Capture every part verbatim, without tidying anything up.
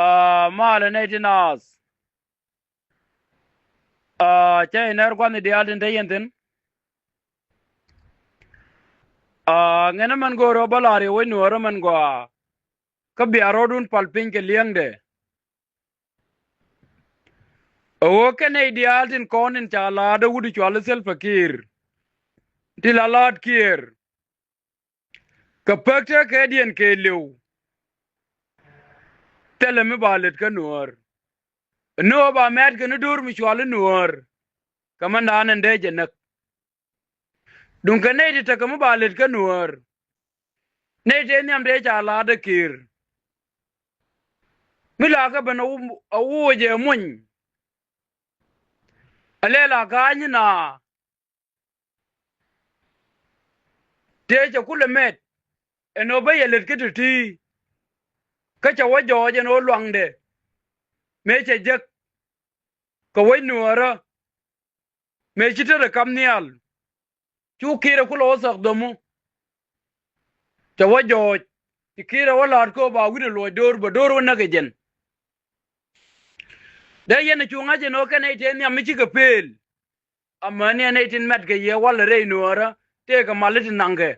Aa, malɛ nɛy ti naath. Aa, cä inɛr gua̱thni diaal tin te yɛn thi̱n. Aa, ŋɛn ɛmɛn go̱o̱r ɣä bä la̱r yɛ wec nuäärä mɛn gɔaa. Kä bia rɔ̱dun pal piny kɛ li̱eŋdɛ. Ɛ ɣöö kɛn nɛy diaal tin kɔn in ca la̱a̱t ɛ wut i̱ cual i̱ Salva Kiir. Ti la la̱a̱t Kiir. Kɛ pek tekɛ diɛn kɛ li̱w. Thilɛ mi ba lät kä nuäär. Ni ɣöö ba mɛ̈t kɛ ni do̱r mi cual i̱ nuäär. Kɛ mɛn da̱a̱n ɛn dee jɛ näk. Duŋ kɛ nɛy ti tekɛ mi ba lät kä nuäär. Nɛy tëë nhiam tëë ca la̱a̱t ɛ Kiir. Mi la kɛ ben a wu-, a wuucɛ muny. A lɛl a ka̱a̱ny na. Tëë cɛ kulɛ mɛt. Ɛn ɣöö bä yɛ lät kä ti̱ti̱. Kä cɛ wä jɔɔc ɛn ɣöö luaŋdɛ. Mëë cɛ jek. Kɛ wec nuäärä. Mëë ci te rɛ kap nhial. Cu Kiir ɛ kulɛ wä thak dhomu. Cɛ wä jɔɔc. Ci Kiir ɛ wä la̱a̱t kä ba wi̱cdɛ luɔc do̱r bɛ do̱r wä näk ɛ jɛn. Dee yɛn ɛ cu ŋa̱c ɛn ɣöö kɛn nɛy tëë nhiam mi cikɛ pëël. Amäni ɛ nɛy tin mɛt kɛ yɛ walɛ rɛy nuäärä tëëkɛ mal i̱ ti naŋkɛ.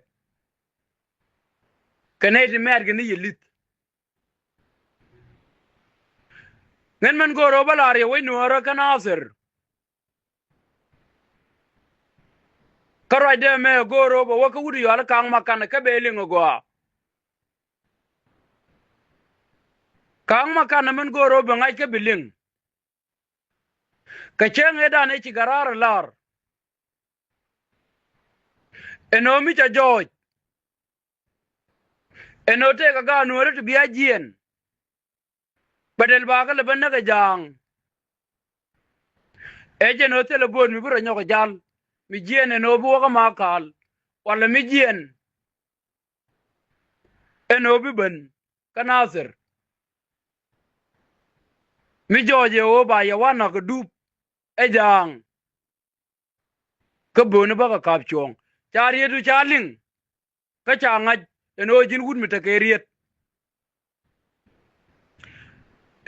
Kɛ nɛy ti mɛt kɛ ni yɛ li̱th. Ŋän mɛn go̱o̱r ɣöö bä la̱r yɛ wec nuäärä kä Nathir. Kä ruacdɛ mɛ go̱o̱r ɣöö bɛ wä kä wut i̱ yual i̱ Ka̱a̱ŋ Makanɛ kä bɛ liŋ ɛ gɔaa. Ka̱a̱ŋ Makanɛ mɛn go̱o̱r ɣöö bɛ ŋa̱c kä bi liŋ. Kɛ cäŋ ëëdan ëë ci Garaar ɛ la̱r. Ɛn ɣöö mi ca jɔɔc. Ɛn ɣöö tëëkɛ gaat nuäärä ti bia jiɛɛn. Bɛ dɛl ba kä lɛ bä näk ɛ ja̱a̱ŋ. Ɛ jɛn ɣöö thilɛ bo̱o̱t mi bi rɔ nyɔk ɛ jal. Mi jiɛɛn ɛn ɣöö bi wä kä Makal. Walɛ mi jiɛɛn. Ɛn ɣöö bi ben kä Nathir. Mi jɔɔc ɛ ɣöö ba yɛ wanɛ kɛ dup ɛ ja̱a̱ŋ. Kä bööni bäkɛ ka̱p cuɔ̱ɔ̱ŋ ca rieetdu ca liŋ. Kä ca ŋa̱c ɛn ɣöö ji̱n wut mi tekɛ riet.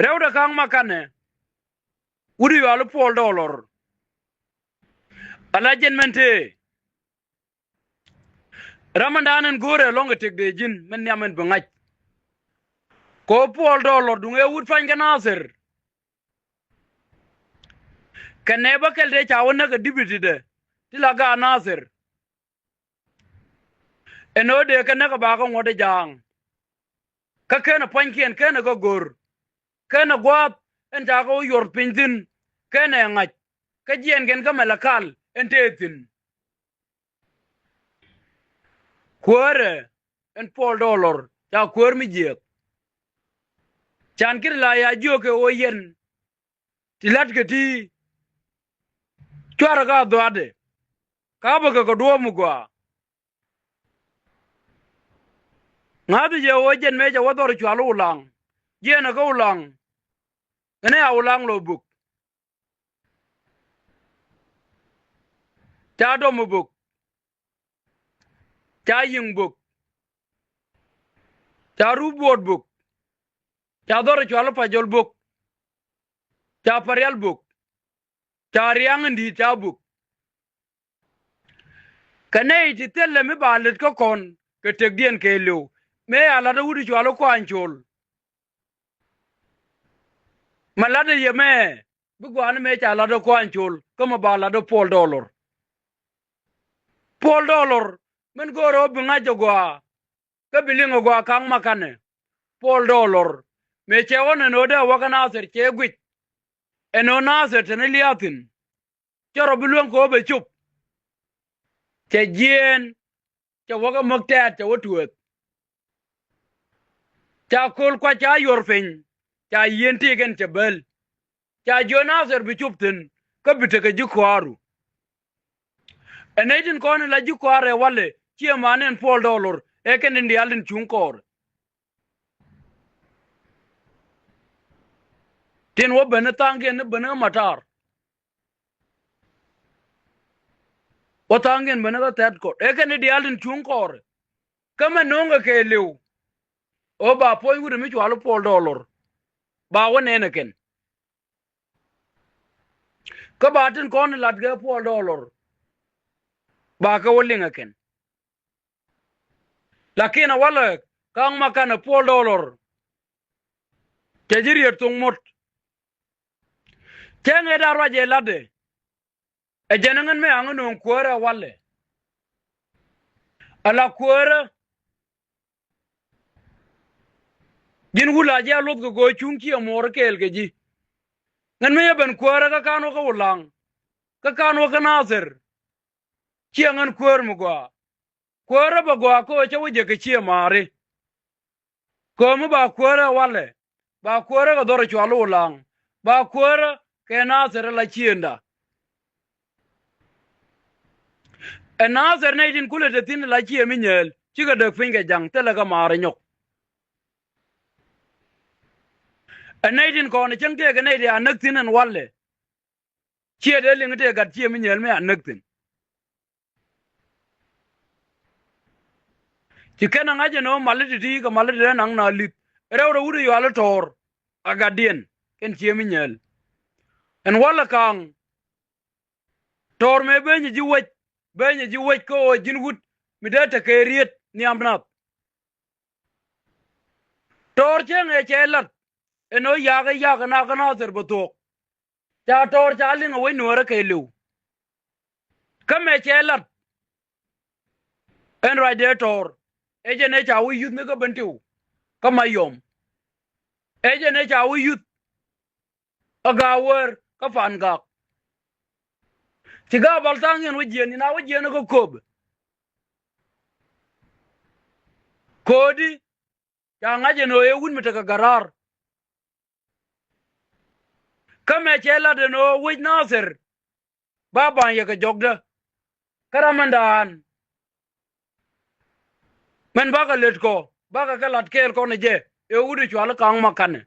Rɛwdɛ Ka̱a̱ŋ Makanɛ wut i̱ yual i̱ Puɔl Dɔɔlɔr. Ala jɛn mɛn tëë. Ram ɛn da̱a̱n ɛn go̱o̱rɛ ɛlɔ̱ŋ kɛ tëk dee ji̱n mɛn nhiam ɛn bi ŋa̱c. Kɛ ɣöö Puɔl Dɔɔlɔr duŋ ëë wut pa̱ny kä Nathir. Kɛ nɛy bä kɛl tëë ca wä näk kɛ dipitidɛ ti la gaat Nathir. Ɛn ɣöö dee kɛ näk ɛ ba kɛ ŋuɔ̱t ɛ ja̱a̱ŋ. Kä kenɛ pua̱nykiɛn kenɛ kɛ go̱r. Kenɛ gua̱a̱th ɛn ca kɛ wä yuɔr piny thi̱n. Kenɛ ɛ ŋa̱c kä jiɛɛn kɛn kä Malakal ɛn tëë thi̱n. Kuäärɛ ɛn Puɔl Dɔɔlɔr ca kuäär mi jiääk. Can ki̱t la ya jiök kɛ ɣöö yɛn ti la̱tkɛ ti cuarɛ ka dhua̱a̱dɛ. Ka bä kɛ kɛ duɔ̱ɔ̱p mi gɔaa. Ŋa̱thdu jɛ ɣöö jɛn mëë cɛ wä dhɔr cual Ulaŋ. Jiɛɛnɛ kä Ulaŋ. Ŋänɛ a Ulaŋ Lɔ Bök. Ca Dɔm Bök. Ca Yiŋ Bök. Ca Rup Buɔt Bök. Ca dhɔr cual Pajɔl Bök. Ca Parial Bök. Ca Riaŋ in di̱i̱t ca Bök. Kɛ nɛy ti thilɛ mi ba lät kä kɔn kɛ tëkdiɛn kɛɛliw. Mëë a la̱t a wut i̱ cual i̱ Kuany Col. Ma la̱t i̱ yɛ mɛ bi gua̱a̱ni mëë ca la̱t i̱ Kuany Col kä ma ba la̱t i̱ Puɔl Dɔɔlɔr. Puɔl Dɔɔlɔr min go̱o̱rä wä bi ŋa̱c ɛ gɔaa. Kä bi liŋ ɛ gɔaa Ka̱a̱ŋ Makanɛ. Puɔl Dɔɔlɔr mëë cɛ ɣɔn ɛn ɣöö dee wä kä Nathir cɛ guic. Ɛn ɣöö Nathir te ni lia̱a̱ thi̱n. Cä rɔ bi luäŋ kɛ ɣöö bɛ cop. Cɛ jiɛɛn. Cɛ wä kä mäk tɛ̈t cɛ wä tueeth. Ca köl kuac ca yuɔr piny. Ca yieen tëëk ɛn cɛ bäl. Ca jiök Nathir bi cop thi̱n kä bi tekɛ ji̱ kɔaaru. Ɛ nɛy tin kɔn in la ji̱ kɔaarɛ walɛ ciɛ man in Puɔl Dɔɔlɔr ɛ kɛn in diaal tin cuŋ kɔɔr. Tin wä ben i̱ tha̱a̱ŋkiɛn i̱ ben i̱ matar. Wä tha̱a̱ŋkiɛn ben i̱ kä thɛt kɔt ɛ kɛn in diaal tin cuŋ kɔɔr. Kä mɛ no̱o̱ŋkɛ kɛɛliw. Ɣöö ba puɔ̱ny wut mi cual i̱ Puɔl Dɔɔlɔr. ba wä nɛn ɛ kɛn. Kä ba tin kɔn lat kɛ Puɔl Dɔɔlɔr, ba kɛ wä liŋ ɛ kɛn. Lakin a walɛ Kaŋ Makanɛ, Puɔl Dɔɔlɔr cɛ ji̱ riet thoŋ mot. Cɛ ŋet a ruac ɛ latdɛ. Ɛ jɛn ɛ ŋän mɛ aŋä nööŋ kuäärä walɛ. Ala kuäärä, ji̱n wul a jɛ a luɔth kɛ go̱o̱c cuŋ ciɛ muɔɔr kɛɛl kɛ ji̱. Ŋän mɛ jɛ ben kuäärä kä ka̱n wä kä Wulaŋ, kä ka̱n wä kä Nathir. Ciɛ ŋän kuäär mi gɔaa. Kuäärä bɛ gɔaa kä ɣöö cä wä jɛ kɛ ciɛ maari. Köömi ba kuäärä walɛ, ba kuäärä kɛ dhɔr cual Wulaŋ, ba kuäärä kɛ Nathir ala ciënda. Ɛ Nathir nɛy tin kulɛ te thi̱n ala ciɛ mi nyääl, cikɛ däk piny kɛ ja̱ŋ, thilɛ kɛ maari nyɔk. Ɛ nɛy tin kɔn cäŋ tëëkɛ nɛy ti a näk thi̱n ɛn walɛ, ciɛ dee liŋ tëë gat ciɛ mi nyääl mi a näk thi̱n. Ci kɛn a ŋa̱c ɛn ɣöö mali ti̱ti̱ kɛ mali ti rɛn naŋ na li̱th. Rɛw rɛw wut ɛ yuali Tɔɔr a gatdiɛn kɛn ciɛ mi nyääl. Ɛn walɛ Kaŋ, Tɔɔr mëë beny ɛ ji̱ wec, beny ɛ ji̱ wec kä ɣöö ji̱n wut mi dee tekɛ riet nhiam nath. Tɔɔr cäŋ ɛ cɛ lat ɛn ɣöö yakä yakä na kä Nathir bɛ thuɔ̱k. Ca Tɔɔr ca liŋ ɛ wec Nuäärä kɛɛliw. Kä mɛ cɛ lat ɛn ruacdɛ Tɔɔr, ɛ jɛn ɛ ca wä yuthni kä Bentiu kä Mayɔm. Ɛ jɛn ɛ ca wä yuth ɛ Gaawäär kä Pa̱a̱n Gak. Ci Gaabal Tha̱a̱ŋ yɛn wä jiɛn, in a wä jiɛn kä Kööbɛ. Ko̱di ca ŋa̱c ɛn ɣöö ɛ wut mi tekɛ garaar. Kä mɛ cɛ lat ɛn ɣöö wec Nathir ba ba̱ny yɛ kɛ jɔkdä. Kä ram ɛn da̱a̱n mɛn bakɛ lät kɔ, bakɛ kɛ lat kɛɛl kɔn ɛ jɛ, ɛ wut ɛ cual Kaŋ Makanɛ.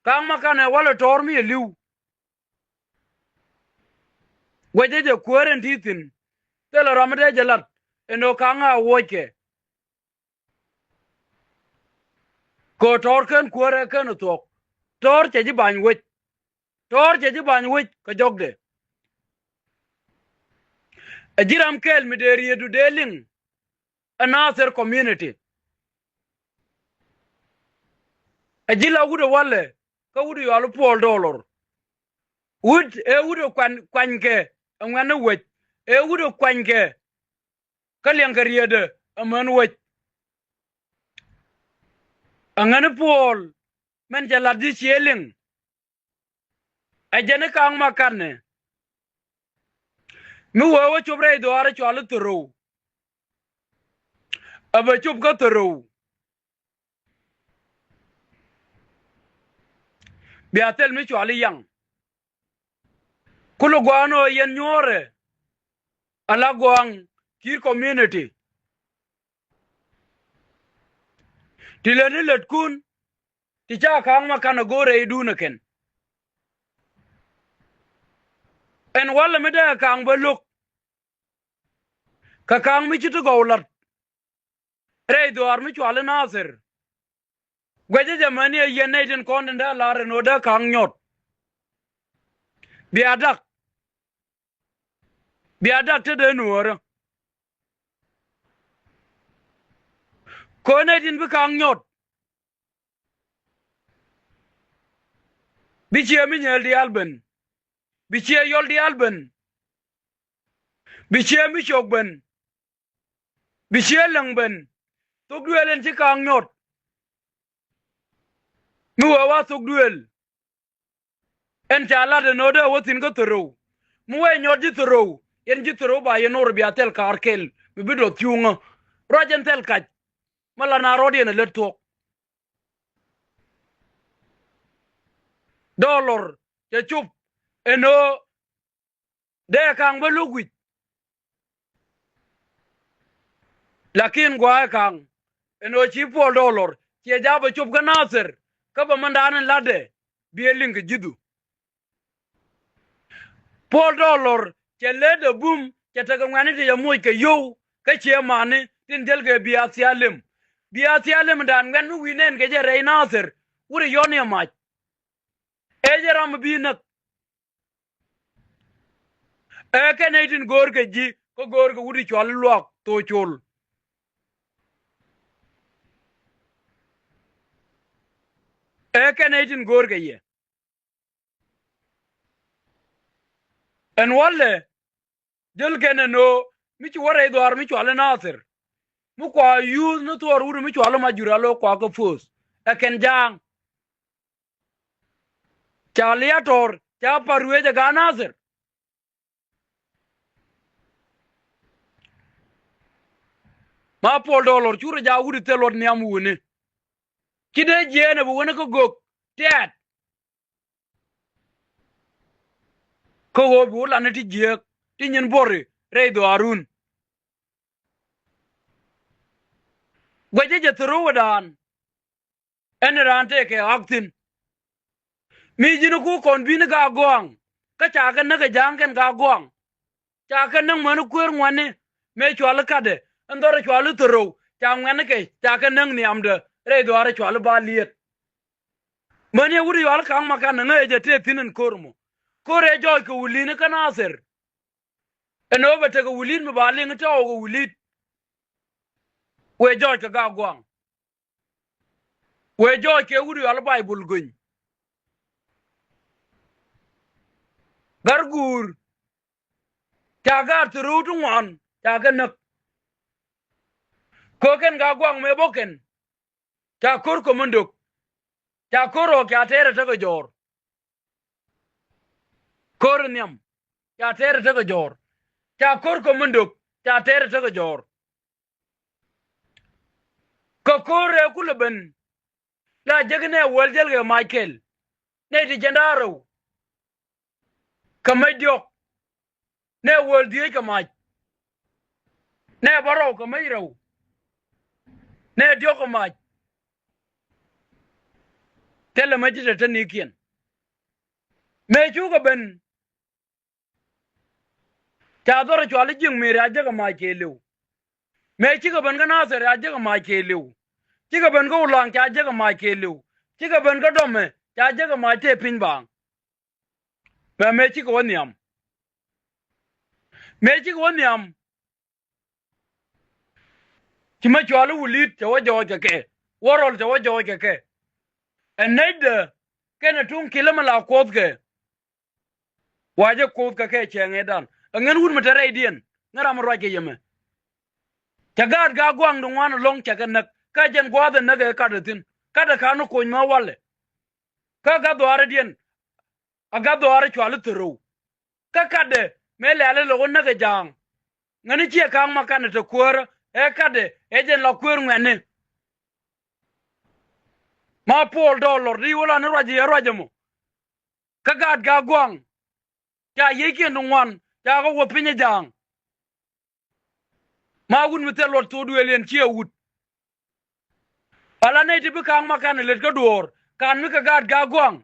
Kaŋ Makanɛ walɛ Tɔɔr mi ɛ li̱w. Guɛcɛ jɛ kuäär ɛn ti thi̱n. Thilɛ ram mi dee jɛ lat ɛn ɣöö Kaŋ a wuɔckɛ. Kɛ ɣöö Tɔɔr ken kuäärɛ ken ɛ thuɔ̱k. Tɔɔr cɛ ji̱ ba̱ny wec. Tɔɔr cɛ ji̱ ba̱ny wec kɛ jɔkdɛ. Ɛ ji̱ ram kɛl mi dee rietdu dee liŋ ɛ Nathir community. Ɛ ji̱ la wut ɛ walɛ kä wut ɛ yual Puɔl Dɔɔlɔr. Wut ɛ wut ɛ kuany, kuanykɛ ɛ ŋuɛ̈tni wec. Ɛ wut ɛ kuanykɛ kä liɛŋkɛ rietdɛ ɛ män wec. Ɛ ŋäni Puɔl mɛn cɛ lat ji̱ ciëë liŋ. Ɛ jɛn i̱ Kaŋ Makanɛ mi wee wä cop rɛy dhɔaar i̱ cual i̱ Thurou. Ɛ bɛ cop kä Thurou. Bia thil mi cual i̱ Yaŋ. Kul gua̱a̱n ɣöö yɛn nyuɔ̱ɔ̱rɛ ala gua̱a̱ŋ ki̱i̱r community. Ti lät ni lätkun ti ca Kaŋ Makanɛ go̱o̱rɛ i̱ duunɛ kɛn. Ɛn walɛ mi dee Kaŋ bä lo̱k. Kɛ Kaŋ mi ci ti gɔw lat rɛy dhuaar mi cual i̱ Nathir. Guɛcä jɛ mäni ɛ yɛn nɛy tin kɔn tin dee lar ɛn ɣöö dee Kaŋ nyɔt. Bia dak. Bia dak te dee nuɔɔrä. Kɛ ɣöö nɛy tin bi Kaŋ nyɔt bi ciɛ mi nyɛɛl diaal ben. Bi ciɛ yɔl diaal ben. Bi ciɛ mi cok ben. Bi ciɛ läŋ ben. Thok duëël ɛn ci Kaŋ nyɔt. Mi wee wa thok duëël. Ɛn ca lat ɛn ɣöö dee wä thi̱n kä Thurou. Mi wee nyɔt ji̱ Thurou, yɛn ji̱ Thurou ba yɛn nor bia thil ka̱r kɛl mi bi dɔth cuŋä. Ruac ɛn thil kac. Mi la na rɔɔdiɛn ɛ lät thuɔ̱k. Dɔɔlɔr cɛ cop ɛn ɣöö dee Kaŋ bä lo̱k wi̱c. Lakin gua̱a̱ ɛ Kaŋ ɛn ɣöö ci Puɔl Dɔɔlɔr ciɛ ja̱a̱p ɛ cop kä Nathir kä bɛ mɛndan in latdɛ bi ɛ liŋ kɛ ji̱thu. Puɔl Dɔɔlɔr cɛ lät ɛ bum cɛ tekɛ ŋuɛ̈tni ti cɛ moc kɛ yio̱w kä ciɛ mani tin jälkɛ bia thialem. Bia thialem dan ŋuɛ̈t mi wi̱i̱ nɛn kɛ jɛ rɛy Nathir wut ɛ yɔ̱n yɛ mac. Ɛ jɛ ram bi näk. Ɛ kɛn nɛy tin go̱o̱rkɛ ji̱, kä go̱o̱rkɛ wut i̱ cɔal i̱ Luaak Thok Col. Ɛ kɛn nɛy tin go̱o̱rkɛ yɛ. Ɛn walɛ jäl kɛn ɛn ɣöö mi ci wä rɛy dhɔaar mi cɔal i̱ Nathir, mi kua yuuth ni thuɔɔr wut mi cɔal i̱ Majur, a lo̱ kua kä puɔth. Ɛ kɛn ja̱a̱ŋ. Ca lia̱a̱ tɔ̱r, ca pa̱r ruëëc ɛ gaat Nathir. Ma Puɔl Dɔlɔr, curɛ jaak wut i̱ thil luɔt nhiam wuni. Ci dee jiɛɛn ɛ bi wuni kä gök tɛ̈t. Kä ɣöö bi wä lan ti jiääk ti nyin buɔri rɛy dhɔaarun. Guɛcä jɛ thäröwädan. Ɛn raan tëëkɛ ɣak thi̱n. Mi ji̱n ku kɔn bi̱n gaa gɔaaŋ, kä ca kɛ näk ɛ ja̱a̱ŋ kɛn gaa gɔaaŋ. Ca kɛ näk mäni kueer ŋuɛ̈tni mëë cɔal i̱ Katdɛ, ɛn dhɔr ɛ cɔal i̱ Thäröw, ca ŋuɛ̈tnikɛ ca kɛ näk nhiamdɛ rɛy dhɔaar ɛ cɔal i̱ Baliet. Mäni ɛ wut i̱ cɔal i̱ Ka̱a̱ŋ Makanɛ, ŋäcɛ jɛ tëë thi̱n ɛn ko̱r mɔ. Ko̱r ɛ jɔɔc kɛ wulitni kä Nathir. Ɛn ɣöö bɛ tekɛ wulit mi ba liŋ tɔɔk ɛ wulit. Wëë jɔɔc kɛ gaa gɔaaŋ. Wëë jɔɔc kɛ wut i̱ cɔal i̱ Baibul göny. Gat guur. Ca gaat thäröw ti ŋuan ca kɛ näk. Kɛ ɣöö kɛn gaa gɔaaŋ mëë bä kɛn. Ca ko̱r kɛ mändök. Ca ko̱r ɣɔ̱k ca tɛɛrɛ tekɛ jɔ̱ɔ̱r. Ko̱r nhiam ca tɛɛrɛ tekɛ jɔ̱ɔ̱r. Ca ko̱r kɛ mändök ca tɛɛrɛ tekɛ jɔ̱ɔ̱r. Kä ko̱r ɛ kulɛ ben. La jek nɛ wäl jäl kɛ mac kɛl. Nɛ ti jɛn da̱a̱ rɛw. Kɛ mäc diɔ̱k. Nɛ wäl dhieec kɛ mac. Nɛ bä rɛw kɛ mäc rɛw. Nɛ diɔ̱k kɛ mac. Thilɛ mäc ti te te nikiɛn. Mëë cukɛ ben. Ca dhɔr cɔal i̱ Ji̱ŋ Mi̱i̱r ca jek ɛ mac kɛɛliw. Mëë cikɛ ben kä Nathir ca jek ɛ mac kɛɛliw. Cikɛ ben kä Ulaŋ ca jek ɛ mac kɛɛliw. Cikɛ ben kä Dɔmɛ ca jek ɛ mac tëë piny baaŋ. Mɛ mëë cikɛ wä nhiam. Mëë cikɛ wä nhiam. Ci ma cɔal i̱ wulit cɛ wä jɔɔc kɛ kɛ. Wä rɔl cɛ wä jɔɔc kɛ kɛ. Ɛ nɛcdä kɛnɛ tuŋ kilä mi la kuɔthkɛ. Wa jɛ kuoth kɛ kɛ cɛɛŋ ëëdan. Ɛ ŋän wut mi te rɛydiɛn ŋän ram mi ruac kɛ yɛmɛ. Cɛ gaat gaa gua̱a̱ŋ di ŋuan ɛlɔ̱ŋ cɛ kɛ näk kä jɛn gua̱a̱th ɛ näk ɛ kat ɛ thi̱n. Kat ɛ ka̱n ni kony mɛ walɛ. Kä gat dhɔaarɛdiɛn a gat dhɔaarɛ cual i̱ thäröw. Kä katdɛ mëë lɛ̈ɛ̈l i̱ lo̱k i̱ näk ɛ ja̱a̱ŋ. Ŋäni ciɛ ka̱a̱ŋ ma kanɛ te kuäärä ɛ katdɛ ɛ jɛn la kuëër ŋuɛ̈tni. Ma Puɔl Dɔlɔr di wä la ni ruac i̱ ɛ ruac ɛmɔ. Kä gaat gaa gua̱a̱ŋ ca yiëëckiɛn ti ŋuan ca kɛ wä piny ɛ ja̱a̱ŋ. Ma wut mi thil luɔt thok duëël yɛn ciɛ wut. Ala nɛy ti bi ka̱a̱ŋ ma kanɛ lät kä duɔ̱ɔ̱r ka̱n mi kɛ gaat gaa gua̱a̱ŋ.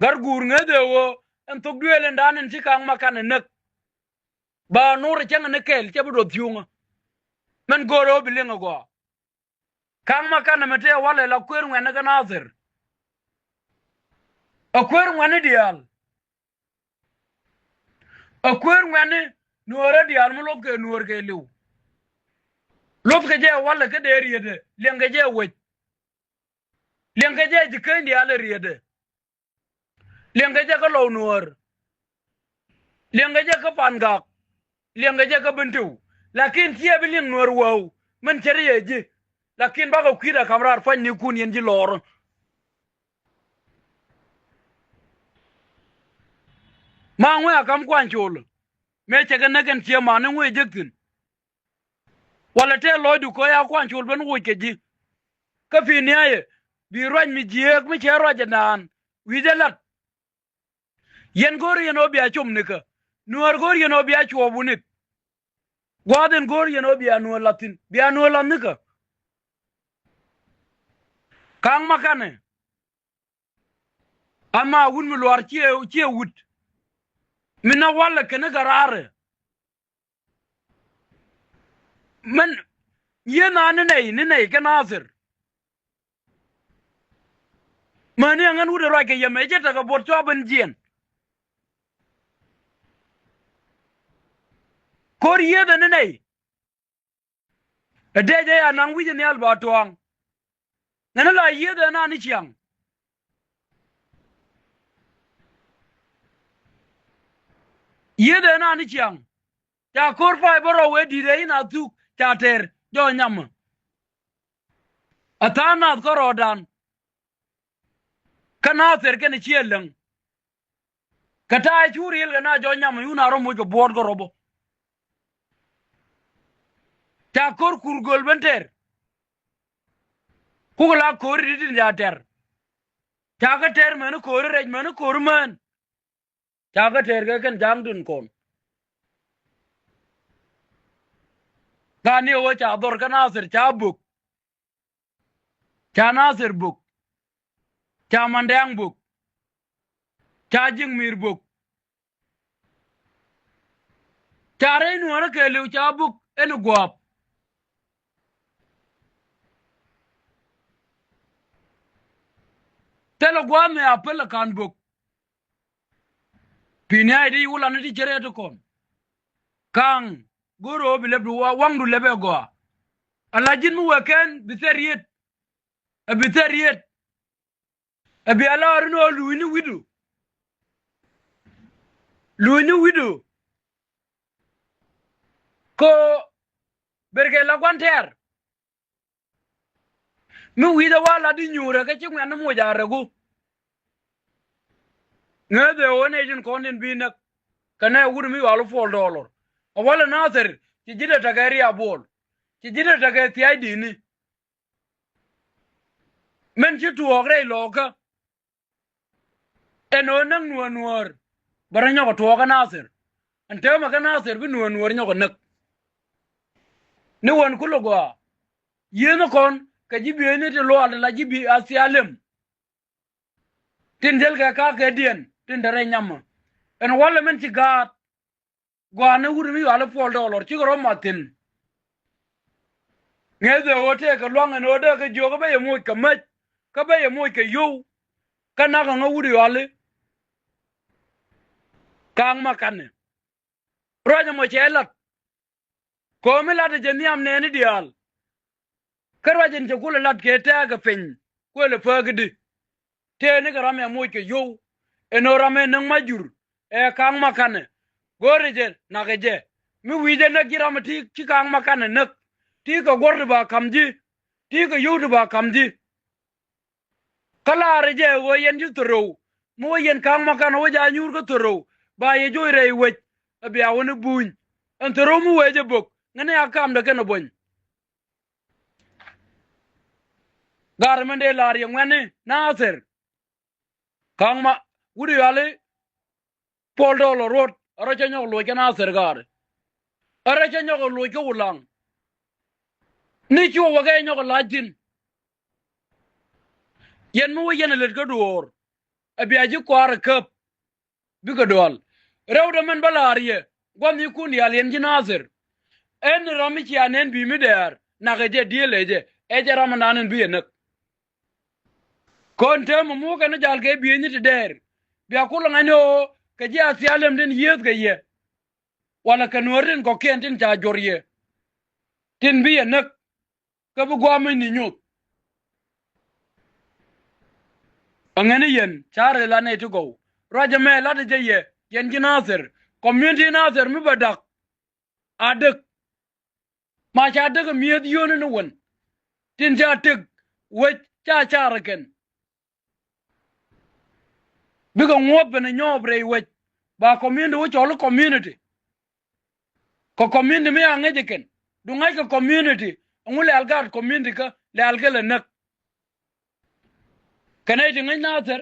Gat guur ŋeeth ëë ɣöö ɛn thok duëël ɛn da̱a̱n ɛn ci ka̱a̱ŋ ma kanɛ näk. Ba nuur ɛ cäŋɛ ni kɛɛl cɛ bi duɔth thiuŋä. Mɛn go̱o̱r ɣöö bi liŋ ɛ gɔaa. Ka̱a̱ŋ ma kanɛ mi tëë walɛ la kuëër ŋuɛ̈tni kä Nathir. Ɛ kuëër ŋuɛ̈tni diaal. Ɛ kuëër ŋuɛ̈tni nuäärä diaal mi luɔthkɛ nuäär kɛɛliw. Luɔthkɛ jɛ walɛ kä dee rietdɛ liɛŋkɛ jɛ wec. Liɛŋkɛ jɛ ji̱ keny diaal ɛ rietdɛ. Liɛŋkɛ jɛ kä lɔw nuäär. Liɛŋkɛ jɛ kä pan gak. Liɛŋkɛ jɛ kä Bentiu. Lakin ciɛ bi liɛŋ nuäär wäu min cär yɛ ji̱. Lakin bakɛ kui̱dɛ ka̱m raar pua̱nynikun yɛn ji̱ lɔɔr. Ma ŋuɛ a ka̱m Kua̱ny Col. Mëë cɛ kɛ näk ɛn ciɛ man ni ŋuɛ jek thi̱n. Walɛ tëë lɔcdu kɔc a Kua̱ny Col ben woc kɛ ji̱. Kä pi̱i̱n ni ayɛ bi ruac mi jiääk mi cɛ ruac ɛ naan wi̱cdɛ la̱t. Yɛn go̱o̱r yɛn ɣöö bia com nikä. Nuäär go̱o̱r yɛn ɣöö bia cuɔɔp wuni̱k. Gua̱a̱th in go̱o̱r yɛn ɣöö bia nuäär la̱th thi̱n bia nuäär la̱th nikä. Ka̱a̱ŋ ma kanɛ. Ama wut mi luaar ciɛ ciɛ wut. Mi na walɛ kɛn i̱ garaarɛ. Mɛn yieen a ni nɛy ni nɛy kä Nathir. Mäni ɛŋän wut ɛ ruac kɛ yɛ mɛ cɛ tekɛ buɔt cua ben jiɛn. Ko̱r yiëëth ɛn ni nɛy. Ɛ dee jɛ ya naŋ wi̱c ɛ nhial ba tuaŋ. Ŋäni la yiëëth ɛn an ni ciaŋ. Yiëëth ɛn an ni ciaŋ. Ca ko̱r pay bä rɔw ëë di̱t ɛ in a thuk ca tɛr jɔɔc nyamä. A tha̱a̱ŋ nath kärɔɔdan. Kä Nathir kɛnɛ ciɛ läŋ. Kɛ ta̱a̱ cu riel kɛ na jɔɔc nyamä yun a rɔ moc kɛ buɔɔt kärɔ bä. Ca ko̱r kur göl ben tɛr. Kukɛ la ko̱ri ti tin ca tɛr. Ca kä tɛr mäni ko̱ri rɛc mäni ko̱ri mään. Ca kä tɛr kɛ kɛn ja̱a̱ŋ tin kɔn. Ka ni ɣöö ca dhɔr kä Nathir ca bök. Ca Nathir bök. Ca Mandɛŋ bök. Ca Ji̱ŋ Mi̱i̱r bök. Ca rɛy nuɔ̱ɔ̱rä kɛɛliw ca bök ɛn gua̱a̱p. Thilɛ gua̱a̱p mi a päl ɛ ka̱n bök. Pi̱i̱ni a iti wulani ti cɛ rɛɛ ti kɔn. Ka̱ŋ go̱o̱r ɣöö bi lɛpdu wa waŋdu lɛpɛ gɔaa. Ala ji̱n mi wee kɛn bi thɛr yet. Ɛ bi thɛr yet. Ɛ bi ala ɣɔr in ɣöö luucni wi̱du. Luucni wi̱du. Ko berkɛ la gua̱n tɛɛr. Mi wi̱i̱dɛ wa lat i̱ nyuurɛ kä ci ŋuɛ̈tni moc a rɛku. Ŋeethɛ ɣöö nɛy tin kɔn tin bi näk. Kɛ nɛy wut mi yual i̱ puɔl dɔɔlɔr. A walɛ Nathir ci ji̱dɛ tekɛ riabuɔl. Ci ji̱dɛ tekɛ thia̱a̱c di̱i̱ni. Min ci tuɔɔk rɛy lɔɔkä. Ɛn ɣöö näk nuäär nuäär bɛ rɔ nyɔk ɛ tuɔɔk kä Nathir. Ɛn täämɛ kä Nathir bi nuäär nuäär nyɔk ɛ näk. Ni wän kulɛ gɔaa. Yiëëni kɔn kɛ ji̱ bieyni ti luaal ti la ji̱ bi a thialem. Tin thilkɛ ka̱a̱kɛdiɛn tin te rɛy nyamä. Ɛn walɛ min ci gaat. Gua̱a̱r ni wut mi yuali puɔl dɔɔlɔr cikɛ rɔ mat thi̱n. Ŋeethɛ ɣöö tëëkɛ lua̱ŋ ɛn ɣöö dee kɛ jiök kä bä yɛ moc kɛ mäc kä bä yɛ moc kɛ yio̱w. Kä nakä ŋä wut yuali. Ka̱a̱ŋ ma kanɛ ruac ɛmɔ cɛ lat. Ko̱o̱mi latdɛ jɛ nhiam nɛɛni diaal. Kä ruac in cɛ kulɛ lat kɛ tɛ̈ɛ̈kɛ piny kuëlɛ päkädi. Tëë nikɛ ram ɛ moc kɛ yio̱w. Ɛn ɣöö ram ɛ näk ma jur ɛ ka̱a̱ŋ ma kanɛ. Go̱o̱rɛ jɛ nakɛ jɛ mi wi̱i̱ jɛ näk ji̱ ram ɛ ti ci ka̱a̱ŋ ma kanɛ näk. Ti kɛ guɔ̱r ti ba ka̱m ji̱. Ti kɛ yio̱w ti ba ka̱m ji̱. Kä laarɛ jɛ ɣöö yɛn ci thorou mi wä yɛn ka̱a̱ŋ ma kanɛ wä jɛ a nyuur kä thorou ba yɛ joc rɛy wec. Ɛ bia wä ni buny ɛn thorou mi wee jɛ bök ŋäni a kamdɛ kɛn ɛ buɔ̱ny. Gat min dee la̱r yɛ ŋuɛ̈tni Nathir. Ka̱ŋ ma wut yuali puɔl dɔɔl ɔ ruɔt ɛ rɔ cä nyɔk loc kɛ Nathir gat. Ɛ rɔ cä nyɔk loc kɛ Wulaŋ. Ni cuɔ wä kɛ nyɔk la̱c thi̱n. Yɛn mi wä yɛn ɛ lät kä duɔ̱ɔ̱r ɛ bia ji̱ kua̱r ɛ käp. Bikɛ dual rɛwdɛ mɛn bä la̱r yɛ gua̱thnikun diaal yɛn ji̱ Nathir. Ɛn ram mi cia nɛn bi̱i̱ mi dɛɛr nakɛ jɛ diëël ɛ jɛ ɛ jɛ ram ɛndan ɛn bi yɛ näk. Kɔn täämɛ mukɛ ni jal kɛ bi̱i̱ni ti dɛɛr bia kulɛ ŋa̱cni ɣöö kɛ ji̱ a thialem tin yiëëth kɛ yɛ. Walɛ kɛ nuäär tin kɔ̱kiɛn tin ca juɔr yɛ tin bi yɛ näk. Kä bi gua̱a̱m mi ni nyuth. Aŋäni yɛn ca rɛl a nɛy ti gɔw ruac ɛmɛ lat jɛ yɛ yɛn ji̱ Nathir. Community Nathir mi bɛ da̱k a däk. Ma ca däk ɛ mi̱eth yio̱o̱ni ni wän tin ca tëk wec ca car ɛ kɛn. Bikɛ ŋuɔ̱p ben ɛ nyɔɔp rɛy wec ba community wä cɔl i̱ community. Kɛ community mi a ŋäc ɛ kɛn du ŋa̱ckɛ community ɛŋu lɛ̈ɛ̈l gaat community kä lɛ̈ɛ̈l kɛ lɛ näk. Kɛ nɛy ti ŋäc Nathir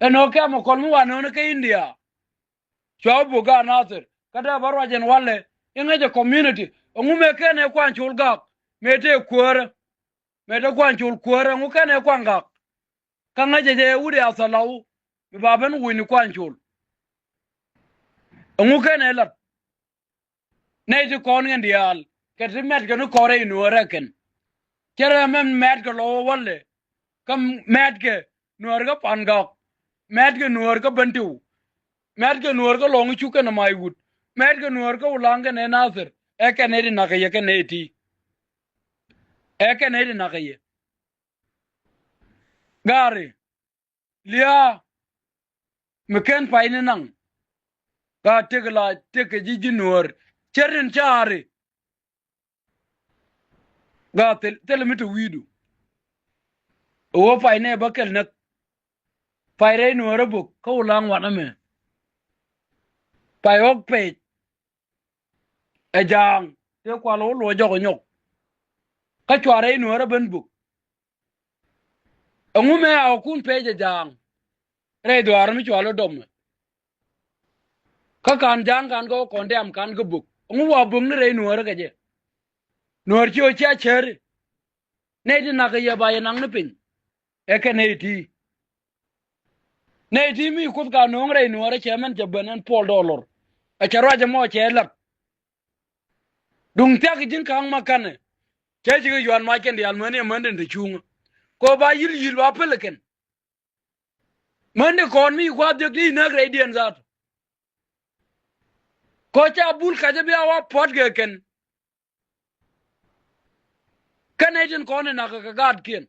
ɛn ɣöö kɛmɛ kɔl mi wa nööni kä India. Cua wä bök gaat Nathir kä dee bä ruac ɛn walɛ i̱ ŋäcɛ community ɛŋu mëë kɛn ɛ kuany col gak mëë tëë kuäärä. Mëë te kuany col kuäärä ɛŋu kɛn ɛ kuaŋ gak. Kä ŋäcɛ jɛ wut ɛ a thalaw mi ba ben wucni kuany col. Ɛŋu kɛn ɛ lat. Nɛy ti kɔn kɛn diaal kɛ ti mɛtkɛ ni kɔrɛ i̱ nuɔɔrɛ kɛn. Cɛ rɛ mɛn mɛtkɛ lɔ wä walɛ kä mɛtkɛ Nuäär kä Pangak, mɛt kɛ Nuäär kä Bentiu, mɛt kɛ Nuäär kä Lɔŋ Cuk kɛnɛ Maiwut, mɛt kɛ Nuäär kä Ulaŋ kɛnɛ Nathir, ɛ kɛn nɛy ti nak kɛ yɛ kɛn nɛy ti. Ɛ kɛn nɛy ti nak kɛ yɛ. Gari, liaa, mi ken pay ni naŋ. Gaa tek la tek kɛ ji̱ ji̱ Nuäär. Cɛ rin caari. Gaa thil, thil mi te wi̱i̱du. Ɛ wä pay nɛ bä kɛl näk. Pay rɛy Nuäär ɛ bök, kä Ulaŋ wanɛ mɛ. Pay ɣɔk pɛc. Ɛ Ja̱a̱ŋ, tëë kual wä luɔc jɔk ɛ nyɔk. Kä cua rɛy Nuäär ɛ ben bök. Ɛŋu mɛ a wä kun pɛc ɛ Ja̱a̱ŋ. Rɛy dhuaar mi cua lɔ dɔmɛ. Kä kan Ja̱a̱ŋ kan kä wä kɔn dɛm kan kä bök. Ɛŋu wa bök ni rɛy Nuäär ɛ kɛ jɛ. Nuäär ci wä cia cäri. Nɛy ti nak kɛ yɛ ba yɛ naŋ ni piny. Ɛ kɛ nɛy ti. Nɛy ti mi kuth ka no̱o̱ŋ rɛy Nuäärä cɛ mɛn cɛ ben ɛn Puɔl Dɔlɔr. Ɛ cɛ ruac ɛmɔ cɛ lat. Duŋ thiak ji̱n ka̱ŋ ma kanɛ. Cɛ cikɛ yuan mac kɛn diaal mäni ɛ mändin te cuŋä. Kɛ ba yi̱l yi̱l ba päl ɛ kɛn. Mäni kɔn mi kuath jek ti näk rɛydiɛn dhat. Kɔ ca bul kacä bia wa puɔ̱t kɛ kɛn. Kä nɛy tin kɔn in nakä kɛ gaatkiɛn.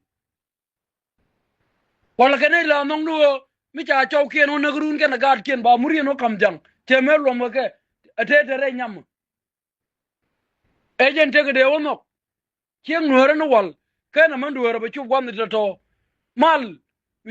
Walɛ kɛ nɛy la nhɔŋni ɣöö mi ca cɔwkiɛn wä näk run kɛnɛ gaatkiɛn ba muriɛn wä ka̱m ja̱ŋ. Cɛ mëë luɔm kɛ kɛ ɛ tëë te rɛy nyam. Ɛ jɛn tekɛ dee wä nhɔk. Ciek Nuäärä ni wal kɛnɛ män dueerä bɛ cup gua̱n ni tɔ̱tɔ̱. Mal